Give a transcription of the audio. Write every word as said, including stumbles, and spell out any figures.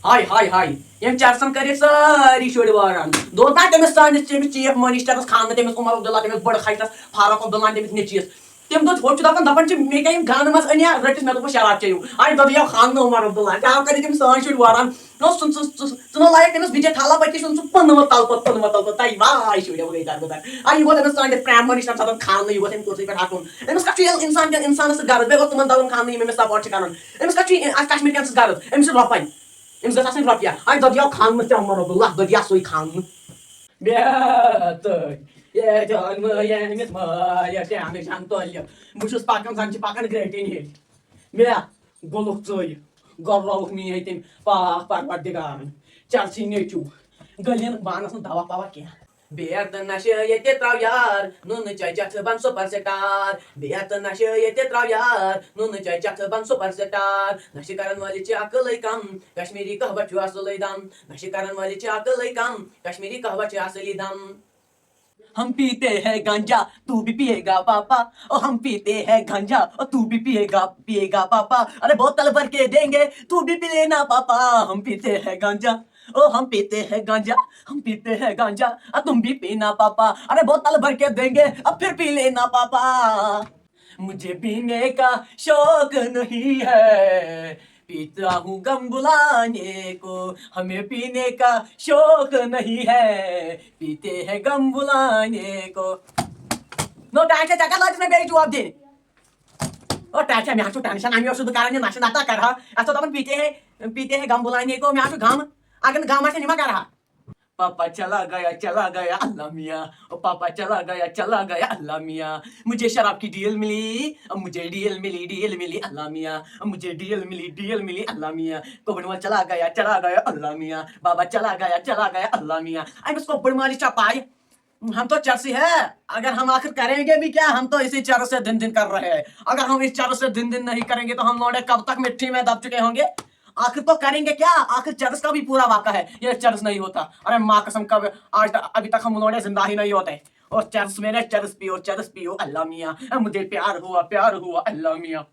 ہاے ہاے ہاے، ییٚمۍ چرسن کٔرۍ سٲری شُرۍ وٲران۔ دوٚپ نا تٔمِس سٲنِس، تٔمِس چیف منسٹرس خانہٕ، تٔمِس عمر عبداللہ، تٔمِس بٔڑ خجرس فاروق عبداللہ، تٔمِس نیٚچوِس۔ تٔمۍ دوٚپ، ہورٕ چھُ دَپان، دَپان چھِ، مےٚ کیٛاہ یِم گانہٕ منٛز أنۍ یا رٔٹِتھ، مےٚ دوٚپُس، شراب چیٚیِو۔ اَمہِ دۄہ یَو خانہٕ عمر عبداللہ، کیٛاہ کَرِ تٔمۍ سٲنۍ شُرۍ وٲران؟ نہ اوس سُہ، سُہ، سُہ، سُہ نہٕ لایق تٔمِس وِجے تھالا پٔتۍ کِنۍ، سُہ، سُہ پٕنہٕ وۄنۍ تَلہٕ پَتہٕ، پٕنہٕ وۄنۍ تَلہٕ پَتہٕ، تَے واے شُرۍ، یَو گٔے دَربٕدَر۔ آ، یہِ گوٚو تٔمِس سٲنۍ پرٛیم منسٹر سَتَن خانہٕ، یہِ گوٚو تٔمۍ کُرسی پٮ۪ٹھ ہَٹُن۔ أمِس کَتھ چھُ ییٚلہِ اِنسان کٮ۪ن، اِنسانَس سۭتۍ غرض، بیٚیہِ گوٚو تِمَن دَوَن خانہٕ، یِم أمِس سَپوٹ چھِ کَران۔ أمِس کَتھ چھُ یہِ، اَسہِ کَشمیٖر کٮ۪ن سۭتۍ غرض؟ أمِس چھِ رۄپَے۔ أمِس گٔژھ آسٕنۍ رۄپیہِ۔ اَمہِ دۄدیو خانہٕ تہِ عمر عبداللہ، دۄدیا سُے خانہٕ۔ بیٛاکھ تہٕ ییٚتہِ اوٚن مےٚ ییٚمِس مٲلۍ، یۄس یہِ اَنٕچ ہَن تُلہِ۔ بہٕ چھُس پَکان، زَن چھِ پَکان گرٛٹِنۍ ہِوۍ۔ مےٚ گوٚلُکھ ژٕے، گۄررووُکھ میٛٲنۍ تٔمۍ پاک پروردگارَن۔ چرسی نیٚچوٗ، گٔلِن بانَس نہٕ دوا پوا کینٛہہ۔ بیر تہٕ نشہٕ ییٚتہِ ترٛاو یار، نوٗنہٕ چاے چٮ۪تھ بَن سُپر سٹار۔ بیر تہٕ نشہٕ ییٚتہِ ترٛاو یار، نوٗنہٕ چاے چٮ۪تھ بَن سُپر سٹار۔ نشہٕ کرن وٲلِس چھِ عقلٕے کم، کشمیٖری قہوٕ چھُ اصلٕے دم۔ نشہٕ کرن وٲلِس چھِ عقلٕے کم، کشمیٖری قہوٕ چھُ اصلٕے دم۔ ہم پیتے ہیں گانجا، تو بھی پیے گا پاپا۔ او ہم پیتے ہیں گانجا، او تو بھی پیے گا، پیے گا پاپا۔ ارے بوتل بھر کے دیں گے، تو بھی پی لینا پاپا۔ ہم پیتے ہیں گانجا، او ہم پیتے ہیں گانجا، ہم پیتے ہیں گانجا، اور تم بھی پینا پاپا۔ ارے بوتل بھر کے دیں گے، اب پھر پی لینا پاپا۔ مجھے پینے کا شوق نہیں ہے، پیتا ہوں غم بھلانے کو۔ ہمیں پینے کا شوق نہیں ہے، پیتے ہیں غم بھلانے کو۔ نو ٹاٹھے، ژےٚ کَتھ لٲجِس مےٚ بیٚیہِ جواب دِنۍ؟ او ٹاٹھے، مےٚ حظ چھُ ٹٮ۪نشَن، اَمی اوسُس بہٕ کَران یہِ نشہٕ نَتہٕ کَرٕ ہا۔ اَتھ چھِ دَپان پیتے ہیں، پیتے ہیں غم بھلانے کو، مےٚ حظ چھُ غم۔ اگر نہٕ غم آسہِ ہا، یہِ ما کَرٕ ہا؟ پاپا چلا گیا، چلا گیا، اللہ میاں۔ او پاپا چلا گیا، چلا گیا، اللہ میاں۔ مجھے شراب کی ڈیل ملی، اب مجھے ڈیل ملی، ڈیل ملی، اللہ میاں۔ اب مجھے ڈیل ملی، ڈیل ملی، اللہ میاں۔ کوبڑ مال چلا گیا، چلا گیا، اللہ میاں۔ بابا چلا گیا، چلا گیا، اللہ میاں۔ أمِس کوبڑ مالِس چھا پاے؟ ہم تو چرسی ہے، اگر ہم آخر کریں گے بھی کیا، ہم تو اسی چرس سے دن دن کر رہے ہیں۔ اگر ہم اس چرس سے دن دن نہیں کریں گے تو ہم لوڑے کب تک مٹی میں دب چکے ہوں گے؟ آخر تو کریں گے کیا؟ آخر چرس کا بھی پورا واقعہ ہے، یہ چرس نہیں ہوتا۔ ارے ماں قسم، کب آج تک، ابھی تک ہم لوڑے زندہ ہی نہیں ہوتے۔ اور چرس میرے، چرس پیو، چرس پیو، اللہ میاں، مجھے پیار ہوا، پیار ہوا، اللہ میاں۔